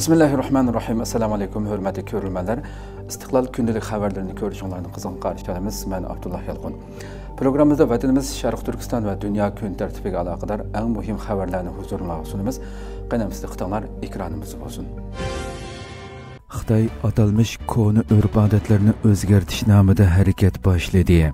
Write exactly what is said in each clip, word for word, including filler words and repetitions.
بىسمىللاھىررەھمانىررەھىم. ئەسسالامۇئەلەيكۇم، ھۆرمەتلىك كۆرۈرمەنلەر. ئىستىقلال كۈندىلىك خەۋەرلىرىنى كۆرۈشۈڭلارنى قىزغىن قارشى ئالىمىز. مەن ئابدۇللا يالقۇن. پروگراممىمىزدا ۋەتىنىمىز شەرقىي تۈركىستان ۋە دۇنيا كۈن تەرتىپىگە ئالاقىدار ئەڭ مۇھىم خەۋەرلەرنى ھۇزۇرۇڭلارغا سۇنىمىز. قېنى ئەمدى دىققىتىڭلار ئېكرانىمىزدا بولسۇن. خىتاي ئاتالمىش كونا ئۆرپ-ئادەتلەرنى ئۆزگەرتىش نامىدا ھەرىكەت باشلىدى.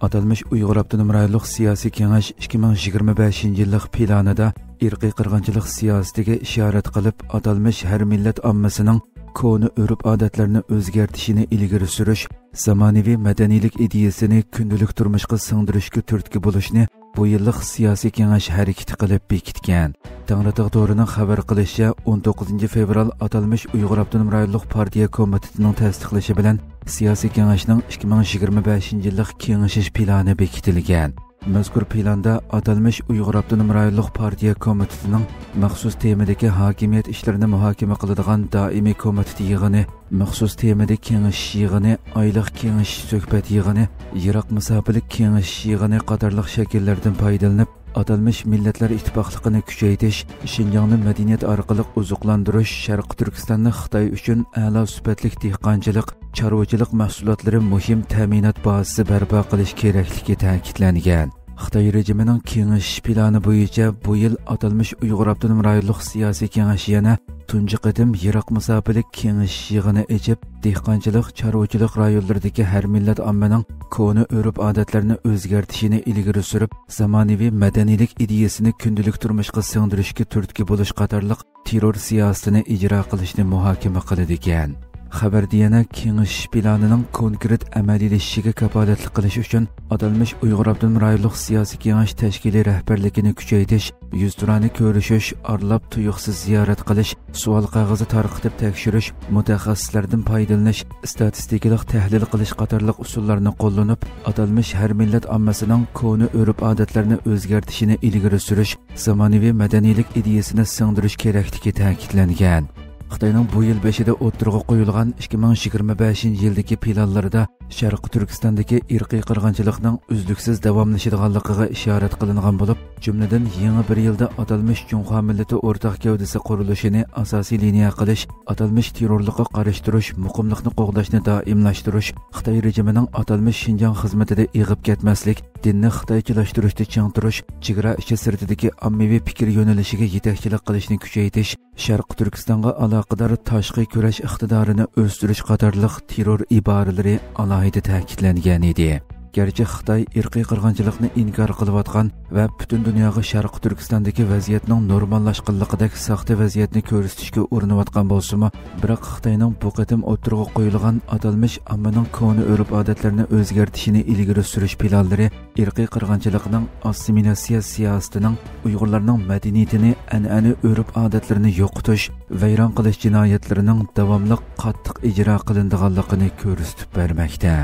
ئاتالمىش ئۇيغۇر ئاپتونوم رايونلۇق سىياسىي كېڭەش ئىككى مىڭ يىگىرمە بەشىنچى يىللىق پىلانىدا ئىرقىي قىرغىنچىلىق سىياسىتىگە ئىشارەت قىلىپ، ئاتالمىش ھەر مىللەت ئاممىسىنىڭ كونا ئۆرپ-ئادەتلەرنى ئۆزگەرتىشىنى ئىلگىرى سۈرۈش، زامانىۋى مەدەنىيلىك ئىدىيەسىنى كۈندىلىك تۇرمۇشقا سىڭدۈرۈشكە تۈرتكە بولۇشنى بۇ يىللىق سىياسىي كېڭەش ھەرىكىتى قىلىپ بېكىتكەن. تەڭرىتاغ تورىنىڭ خەۋەر قىلىشىچە، ئون توققۇزىنچى فېۋرال ئاتالمىش ئۇيغۇر ئاپتونوم رايونلۇق پارتىيە كومىتېتىنىڭ تەستىقلىشى بىلەن سىياسىي كېڭەشنىڭ ئىككى مىڭ يىگىرمە بەشىنچى يىللىق كېڭىشىش پىلانى بېكىتىلگەن. مەزكۇر پىلاندا ئاتالمىش ئۇيغۇر ئاپتونوم رايونلۇق پارتىيە كومىتېتىنىڭ مەخسۇس تېمىدىكى ھاكىمىيەت ئىشلىرىنى مۇھاكىمە قىلىدىغان دائىمىي كومىتېت يىغىنى، مەخسۇس تېمىدا كېڭىشىش يىغىنى، ئايلىق كېڭىشىش سۆھبەت يىغىنى، يىراق مۇساپىلىك كېڭىشىش يىغىنى قاتارلىق شەكىللەردىن پايدىلىنىپ، ئاتالمىش مىللەتلەر ئىتتىپاقلىقىنى كۈچەيتىش، شىنجاڭنى مەدەنىيەت ئارقىلىق ئوزۇقلاندۇرۇش، شەرقىي تۈركىستاننى خىتاي ئۈچۈن ئەلا سۈپەتلىك دېھقانچىلىق، چارۋىچىلىق مەھسۇلاتلىرى مۇھىم تەمىنات بازىسى بەرپا قىلىش كېرەكلىكى تەكىتلەنگەن. خىتاي رېجىمىنىڭ كېڭىشىش پىلانى بويىچە بۇ يىل ئاتالمىش ئۇيغۇر ئاپتونوم رايونلۇق سىياسىي كېڭەش يەنە تۇنجى قېتىم يىراق مۇساپىلىك كېڭىشىش يىغىنى ئېچىپ، دېھقانچىلىق، چارۋىچىلىق رايونلىرىدىكى ھەر مىللەت ئاممىنىڭ كونا ئۆرپ-ئادەتلىرىنى ئۆزگەرتىشىنى ئىلگىرى سۈرۈپ، زامانىۋى مەدەنىيلىك ئىدىيەسىنى كۈندىلىك تۇرمۇشقا سىڭدۈرۈشكە تۈرتكە بولۇش قاتارلىق تېررور سىياسىتىنى ئىجرا قىلىشنى مۇھاكىمە قىلىدىكەن. خەۋەردە يەنە كېڭىشىش پىلانىنىڭ كونكرېت ئەمەلىيلىشىشىگە كاپالەتلىك قىلىش ئۈچۈن ئاتالمىش ئۇيغۇر ئاپتونوم رايونلۇق سىياسىي كېڭەش تەشكىلىي رەھبەرلىكىنى كۈچەيتىش، يۈزتۇرانە كۆرۈشۈش، ئارىلاپ تۇيۇقسىز زىيارەت قىلىش، سوئال قەغىزى تارقىتىپ تەكشۈرۈش، مۇتەخەسسىسلەردىن پايدىلىنىش، ئىستاتىستىكىلىق تەھلىل قىلىش قاتارلىق ئۇسۇللارنى قوللىنىپ، ئاتالمىش ھەر مىللەت ئاممىسىنىڭ كونا ئۆرپ-ئادەتلەرنى ئۆزگەرتىشىنى ئىلگىرى سۈرۈش، زامانىۋى مەدەنىيلىك ئىدىيەسىنى سىڭدۈرۈش كېرەكلىكى تەكىتلەنگەن. خىتاينىڭ بۇ يىل بېشىدا ئوتتۇرىغا قويۇلغان ئىككى مىڭ يىگىرمە بەشىنچى يىلدىكى پىلانلىرىدا شەرقىي تۈركىستاندىكى ئىرقىي قىرغىنچىلىقنىڭ ئۈزلۈكسىز داۋاملىشىدىغانلىقىغا ئىشارەت قىلىنغان بولۇپ، جۈملىدىن يېڭى بىر يىلدا ئاتالمىش جۇڭخۇا مىللىتى ئورتاق گەۋدىسى قۇرۇلۇشىنى ئاساسىي لىنىيە قىلىش، ئاتالمىش تېررورلۇققا قارشى تۇرۇش، مۇقىملىقنى قوغداشنى دائىملاشتۇرۇش، خىتاي رېجىمىنىڭ ئاتالمىش شىنجاڭ خىزمىتىدە ئېغىپ كەتمەسلىك، دىننى خىتايچىلاشتۇرۇشتا چىڭ تۇرۇش، چېگرا ئىچى سىرتىدىكى ئاممىۋى پىكىر يۆنىلىشىگە يېتەكچىلىك قىلىشنى كۈچەيتىش، شەرقىي تۈركىستانغا ئالاقىدار تاشقى كۈرەش ئىقتىدارىنى ئۆستۈرۈش قاتارلىق تېررور ئىبارىلىرى ئالاھىدە تەكىتلەنگەن ئىدى. گەرچە خىتاي ئىرقىي قىرغىنچىلىقنى ئىنكار قىلىۋاتقان ۋە پۈتۈن دۇنياغا شەرقىي تۈركىستاندىكى ۋەزىيەتنىڭ نورماللاشقانلىقىدەك ساختا ۋەزىيەتنى كۆرسىتىشكە ئۇرۇنۇۋاتقان بولسىمۇ، بىراق خىتاينىڭ بۇ قېتىم ئوتتۇرىغا قويۇلغان ئاتالمىش ئاممىنىڭ كونا ئۆرپ-ئادەتلىرىنى ئۆزگەرتىشىنى ئىلگىرى سۈرۈش پىلانلىرى ئىرقىي قىرغىنچىلىقنىڭ ئاسسىمىلياتسىيە سىياسىتىنىڭ ئۇيغۇرلارنىڭ مەدەنىيىتىنى، ئەنئەنە ئۆرپ-ئادەتلىرىنى يوقىتىش، ۋەيران قىلىش جىنايەتلىرىنىڭ داۋاملىق قاتتىق ئىجرا قىلىنىدىغانلىقىنى كۆرسىتىپ بەرمەكتە.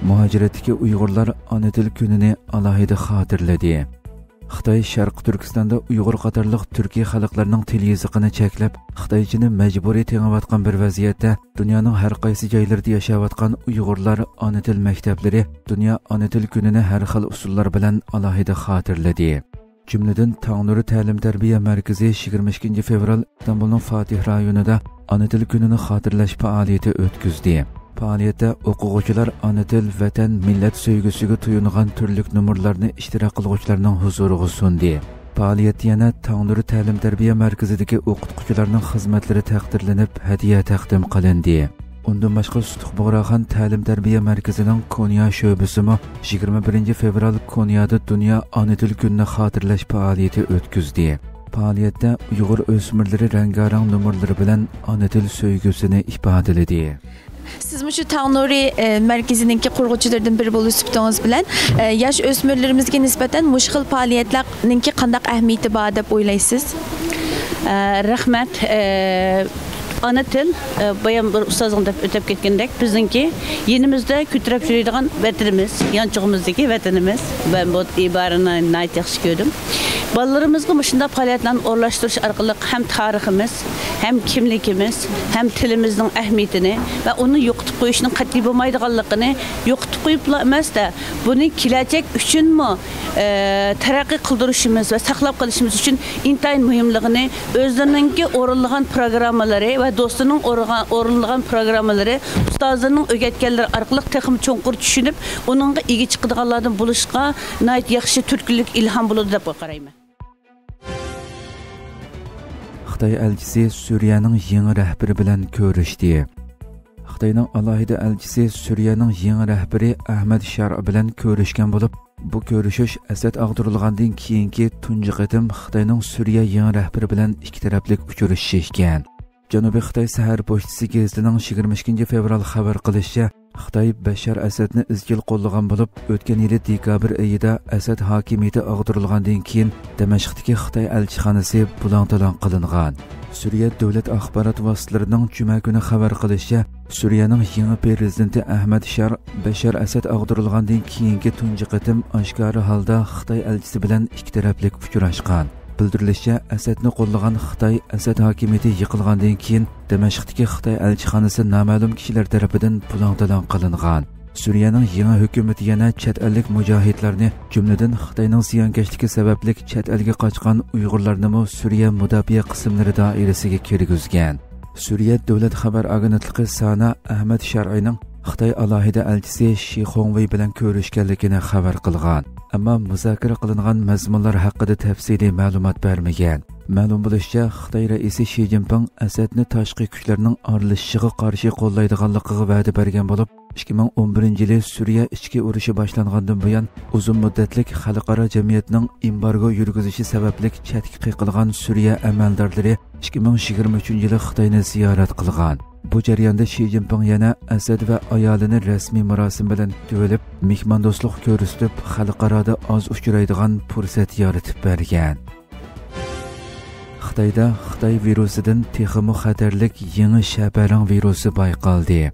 مۇھاجىرەتتىكى ئۇيغۇرلار ئانا تىل كۈنىنى ئالاھىدە خاتىرىلىدى. خىتاي شەرقىي تۈركىستاندا ئۇيغۇر قاتارلىق تۈركىي خەلقلەرنىڭ تىل يېزىقىنى چەكلەپ، خىتايچىنى مەجبۇرىي تېڭىۋاتقان بىر ۋەزىيەتتە، دۇنيانىڭ ھەر قايسى جايلىرىدا ياشاۋاتقان ئۇيغۇرلار ئانا تىل مەكتەپلىرى دۇنيا ئانا تىل كۈنىنى ھەر خىل ئۇسۇللار بىلەن ئالاھىدە خاتىرىلىدى. جۈملىدىن، تاڭنۇرى تەلىم-تەربىيە مەركىزى يىگىرمە ئىككىنچى فېۋرال ئىستانبۇلنىڭ فاتىھ رايونىدا ئانا تىل كۈنىنى خاتىرىلەش پائالىيىتى ئۆتكۈزدى. پائالىيەتتە ئوقۇغۇچىلار ئانا تىل، ۋەتەن، مىللەت سۆيگۈسىگە تويۇنغان تۈرلۈك نومۇرلارنى ئىشتىراك قىلغۇچىلارنىڭ ھۇزۇرىغا سۇندى. پائالىيەتتە يەنە تاڭنۇرى تەلىم-تەربىيە مەركىزىدىكى ئوقۇتقۇچىلارنىڭ خىزمەتلىرى تەقدىرلىنىپ، ھەدىيە تەقدىم قىلىندى. ئۇندىن باشقا، سۇتۇق بۇغراخان تەلىم-تەربىيە مەركىزىنىڭ كونيا شۆبىسىمۇ يىگىرمە بىرىنچى فېۋرال كونيادا دۇنيا ئانا تىل كۈنىنى خاتىرىلەش پائالىيىتى ئۆتكۈزدى. پائالىيەتتە ئۇيغۇر ئۆسمۈرلىرى رەڭگارەڭ نومۇرلىرى بىلەن ئانا تىل سۆيگۈسىنى ئىپادىلىدى. سىز مۇشۇ تاڭ نۇرى، ئە، مەركىزىنىڭكى قۇرغۇچىلىرىدىن بىرى بولۇش سۈپىتىڭىز بىلەن، ئە، ياش ئۆسمۈرلىرىمىزگە نىسبەتەن مۇشۇ خىل پائالىيەتلەرنىڭكى قانداق ئەھمىيىتى بار دەپ ئويلايسىز؟ ئە، رەھمەت. ئە، ئانا تىل، ئە، بايام بىر ئۇستازنىڭ دەپ ئۆتۈپ كەتكىنىدەك، بىزنىڭكى يېنىمىزدا كۆتۈرۈپ يۈرىدىغان ۋەتىنىمىز، يانچۇقىمىزدىكى ۋەتىنىمىز. مەن بۇ ئىبارىنى ناھايىتى ياخشى كۆردۈم. بالىلىرىمىزغا مۇشۇنداق پائالىيەتلەرنى ئورۇنلاشتۇرۇش ئارقىلىق ھەم تارىخىمىز، ھەم كىملىكىمىز، ھەم تىلىمىزنىڭ ئەھمىيىتىنى ۋە ئۇنى يوقىتىپ قويۇشنىڭ قەتئىي بولمايدىغانلىقىنى، يوقىتىپ قويۇپلا ئەمەس-دە، بۇنى كېلەچەك ئۈچۈنمۇ، ئە، تەرەققىي قىلدۇرۇشىمىز ۋە ساقلاپ قېلىشىمىز ئۈچۈن ئىنتايىن مۇھىملىقىنى ئۆزلىرىنىڭكى ئورۇنلىغان پىروگراممىلىرى ۋە دوستلىرىنىڭ ئورۇنغا-، ئورۇنلىغان پىروگراممىلىرى، ئۇستازلىرىنىڭ ئۆگەتكەنلىرى ئارقىلىق تېخىمۇ چوڭقۇر چۈشىنىپ، ئۇنىڭغا ئىگە چىقىدىغانلاردىن بولۇشقا ناھايىتى ياخشى تۈرتكىلىك ئىلھام بولىدۇ دەپ قارايمەن. خىتاي ئەلچىسى سۈرىيەنىڭ يېڭى رەھبىرى بىلەن كۆرۈشتى. خىتاينىڭ ئالاھىدە ئەلچىسى سۈرىيەنىڭ يېڭى رەھبىرى ئەھمەد شارئ بىلەن كۆرۈشكەن بولۇپ، بۇ كۆرۈشۈش ئەسەد ئاغدۇرۇلغاندىن كېيىنكى تۇنجى قېتىم خىتاينىڭ سۈرىيە يېڭى رەھبىرى بىلەن ئىككى تەرەپلىك ئۇچرىشىشى ئىكەن. جەنۇبىي خىتاي سەھەر پوچتىسى گېزىتىنىڭ يىگىرمە ئىككىنچى فېۋرال خەۋەر قىلىشىچە، خىتاي بەششار ئەسەدنى ئىزچىل قوللىغان بولۇپ، ئۆتكەن يىلى دېكابىر ئېيىدا ئەسەد ھاكىمىيىتى ئاغدۇرۇلغاندىن كېيىن، دىمەشقتىكى خىتاي ئەلچىخانىسى بۇلاڭ-تالاڭ قىلىنغان. سۈرىيە دۆلەت ئاخبارات ۋاسىتىلىرىنىڭ جۈمە كۈنى خەۋەر قىلىشىچە، سۈرىيەنىڭ يېڭى پىرېزىدېنتى ئەھمەد شار بەشار ئەسەد ئاغدۇرۇلغاندىن كېيىنكى تۇنجى قېتىم ئاشكارا ھالدا خىتاي ئەلچىسى بىلەن ئىككى تەرەپلىك ئۇچراشقان. بىلدۈرۈلۈشىچە، ئەسەدنى قوللىغان خىتاي ئەسەد ھاكىمىيىتى يىقىلغاندىن كېيىن، دىمەشقتىكى خىتاي ئەلچىخانىسى نامەلۇم كىشىلەر تەرىپىدىن بۇلاڭ-تالاڭ قىلىنغان. سۈرىيەنىڭ يېڭى ھۆكۈمىتى يەنە چەت ئەللىك مۇجاھىدلارنى، جۈملىدىن خىتاينىڭ زىيانكەشلىكى سەۋەبلىك چەت ئەلگە قاچقان ئۇيغۇرلارنىمۇ سۈرىيە مۇداپىئە قىسىملىرى دائىرىسىگە كىرگۈزگەن. سۈرىيە دۆلەت خەۋەر ئاگېنتلىقى سانا ئەھمەد شەرئىنىڭ خىتاي ئالاھىدە ئەلچىسى شى خۇڭۋېي بىلەن كۆرۈشكەنلىكىنى خەۋەر قىلغان. ئەمما مۇزاكىرە قىلىنغان مەزمۇنلار ھەققىدە تەپسىلىي مەلۇمات بەرمىگەن. مەلۇم بولۇشىچە، خىتاي رەئىسى شى جىنپىڭ ئەسەدنى تاشقى كۈچلەرنىڭ ئارىلىشىشىغا قارشى قوللايدىغانلىقىغا ۋەدە بەرگەن بولۇپ، ئىككى مىڭ ئون بىرىنچى يىلى سۈرىيە ئىچكى ئۇرۇشى باشلانغاندىن بۇيان، ئۇزۇن مۇددەتلىك خەلقئارا جەمئىيەتنىڭ ئېمبارگو يۈرگۈزۈشى سەۋەبلىك چەتكە قېقىلغان سۈرىيە ئەمەلدارلىرى ئىككى مىڭ يىگىرمە ئۈچىنچى يىلى خىتاينى زىيارەت قىلغان. بۇ جەرياندا شى جىنپىڭ يەنە ئەسەد ۋە ئايالىنى رەسمىي مۇراسىم بىلەن كۈتۈۋېلىپ، مېھماندوستلۇق كۆرسىتىپ، خەلقئارادا ئاز ئۇچرايدىغان پۇرسەت يارىتىپ بەرگەن. خىتايدا خىتاي ۋىرۇسىدىن تېخىمۇ خەتەرلىك يېڭى شەپەرەڭ ۋىرۇسى بايقالدى.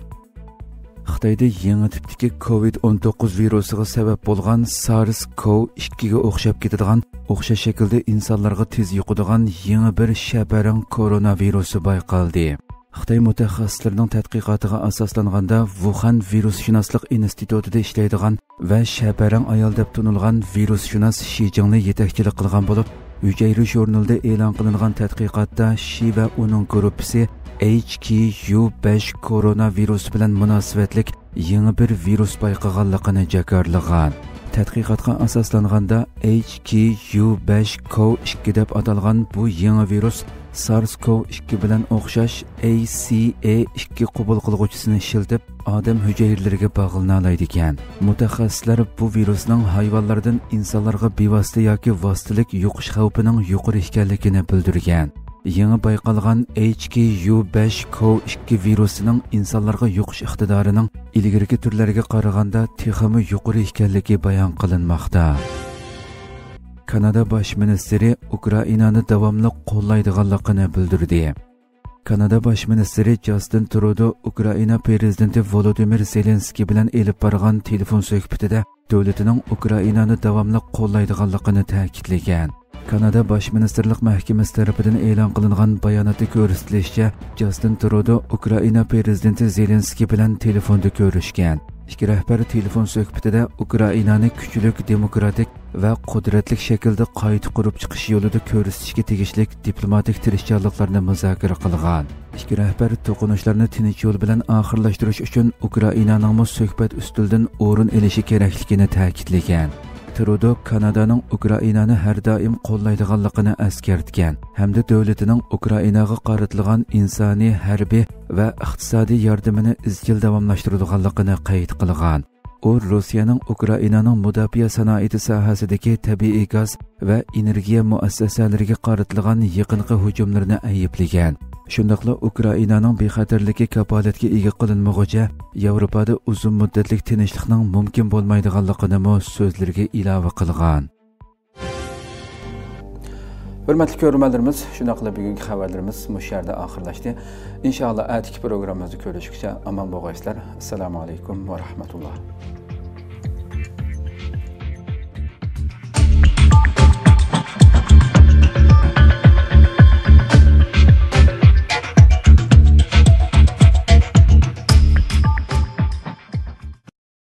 خىتايدا يېڭى تىپتىكى كوۋىد ئون توققۇز ۋىرۇسىغا سەۋەب بولغان سارس كوۋ ئىككىگە ئوخشاپ كېتىدىغان ئوخشاش شەكىلدە ئىنسانلارغا تېز يۇقىدىغان يېڭى بىر شەپەرەڭ كورونا ۋىرۇسى بايقالدى. خىتاي مۇتەخەسسىسلىرىنىڭ تەتقىقاتىغا ئاساسلانغاندا، ۋۇخەن ۋىرۇسشۇناسلىق ئىنستىتۇتىدا ئىشلەيدىغان ۋە شەپەرەڭ ئايال دەپ تونۇلغان ۋىرۇسشۇناس شى جىڭلى يېتەكچىلىك قىلغان بولۇپ، ھۈجەيرە ژۇرنىلىدا ئېلان قىلىنغان تەتقىقاتتا شى ۋە ئۇنىڭ گۇرۇپپىسى ئېيچ كيۇ بەش كورونا ۋىرۇسى بىلەن مۇناسىۋەتلىك يېڭى بىر ۋىرۇس بايقىغانلىقىنى جاكارلىغان. تەتقىقاتقا ئاساسلانغاندا، ئېيچ كيۇ بەش كوۋ ئىككى دەپ ئاتالغان بۇ يېڭى ۋىرۇس سارس كوۋ ئىككى بىلەن ئوخشاش ئەي سى ئەي ئىككى قوبۇل قىلغۇچىسىنى ئىشلىتىپ، ئادەم ھۈجەيرىلىرىگە باغلىنالايدىكەن. مۇتەخەسسىسلەر بۇ ۋىرۇسنىڭ ھايۋانلاردىن ئىنسانلارغا بىۋاسىتە ياكى ۋاسىتىلىك يۇقۇش خەۋپىنىڭ يۇقىرى ئىكەنلىكىنى بىلدۈرگەن. يېڭى بايقالغان ئېيچ كيۇ بەش كوۋ ئىككى ۋىرۇسىنىڭ ئىنسانلارغا يۇقۇش ئىقتىدارىنىڭ ئىلگىرىكى تۈرلەرگە قارىغاندا تېخىمۇ يۇقىرى ئىكەنلىكى بايان قىلىنماقتا. كانادا باش مىنىستىرى ئۇكرائىنانى داۋاملىق قوللايدىغانلىقىنى بىلدۈردى. كانادا باش مىنىستىرى جاستىن ترۇدو ئۇكرائىنا پىرېزىدېنتى ۋولودىمىر زېلېنسكىي بىلەن ئېلىپ بارغان تېلېفون سۆھبىتىدە دۆلىتىنىڭ ئۇكرائىنانى داۋاملىق قوللايدىغانلىقىنى تەكىتلىگەن. كانادا باش مىنىستىرلىق مەھكىمىسى تەرىپىدىن ئېلان قىلىنغان باياناتتا كۆرسىتىلىشىچە، جاستىن ترۇدو ئۇكرائىنا پىرېزىدېنتى زېلېنسكىي بىلەن تېلېفوندا كۆرۈشكەن. ئىككى رەھبەر تېلېفون سۆھبىتىدە ئۇكرائىنانى كۈچلۈك، دېموكراتىك ۋە قۇدرەتلىك شەكىلدە قايتا قۇرۇپ چىقىش يولىدا كۆرسىتىشكە تېگىشلىك دىپلوماتىك تىرىشچانلىقلارنى مۇزاكىرە قىلغان. ئىككى رەھبەر توقۇنۇشلارنى تىنچ يول بىلەن ئاخىرلاشتۇرۇش ئۈچۈن ئۇكرائىنانىڭمۇ سۆھبەت ئۈستىلىدىن ئورۇن ئېلىشى كېرەكلىكىنى تەكىتلىگەن. ترۇدو كانادانىڭ ئۇكرائىنانى ھەر دائىم قوللايدىغانلىقىنى ئەسكەرتكەن ھەمدە دۆلىتىنىڭ ئۇكرائىناغا قارىتىلغان ئىنسانىي، ھەربىي ۋە ئىقتىسادىي ياردىمىنى ئىزچىل داۋاملاشتۇرىدىغانلىقىنى قەيت قىلغان. ئۇ روسىيەنىڭ ئۇكرائىنانىڭ مۇداپىئە سانائىتى ساھەسىدىكى تەبىئىي گاز ۋە ئېنېرگىيە مۇئەسسەسەلىرىگە قارىتىلغان يېقىنقى ھۇجۇملىرىنى ئەيىبلىگەن. شۇنداقلا ئۇكرائىنانىڭ بىخەتەرلىكى كاپالەتكە ئىگە قىلىنمىغۇچە، ياۋروپادا ئۇزۇن مۇددەتلىك تىنچلىقنىڭ مۇمكىن بولمايدىغانلىقىنىمۇ سۆزلىرىگە ئىلاۋە قىلغان. ھۆرمەتلىك كۆرۈرمەنلىرىمىز، شۇنداقلا بۈگۈنكى خەۋەرلىرىمىز مۇشۇ يەردە ئاخىرلاشتى. ئىنشائاللا، ئەتىكى پروگراممىمىزدا كۆرۈشكىچە ئامان بولغايسىلەر. ئەسسالامۇ ئەلەيكۇم ۋە رەھمەتۇللا.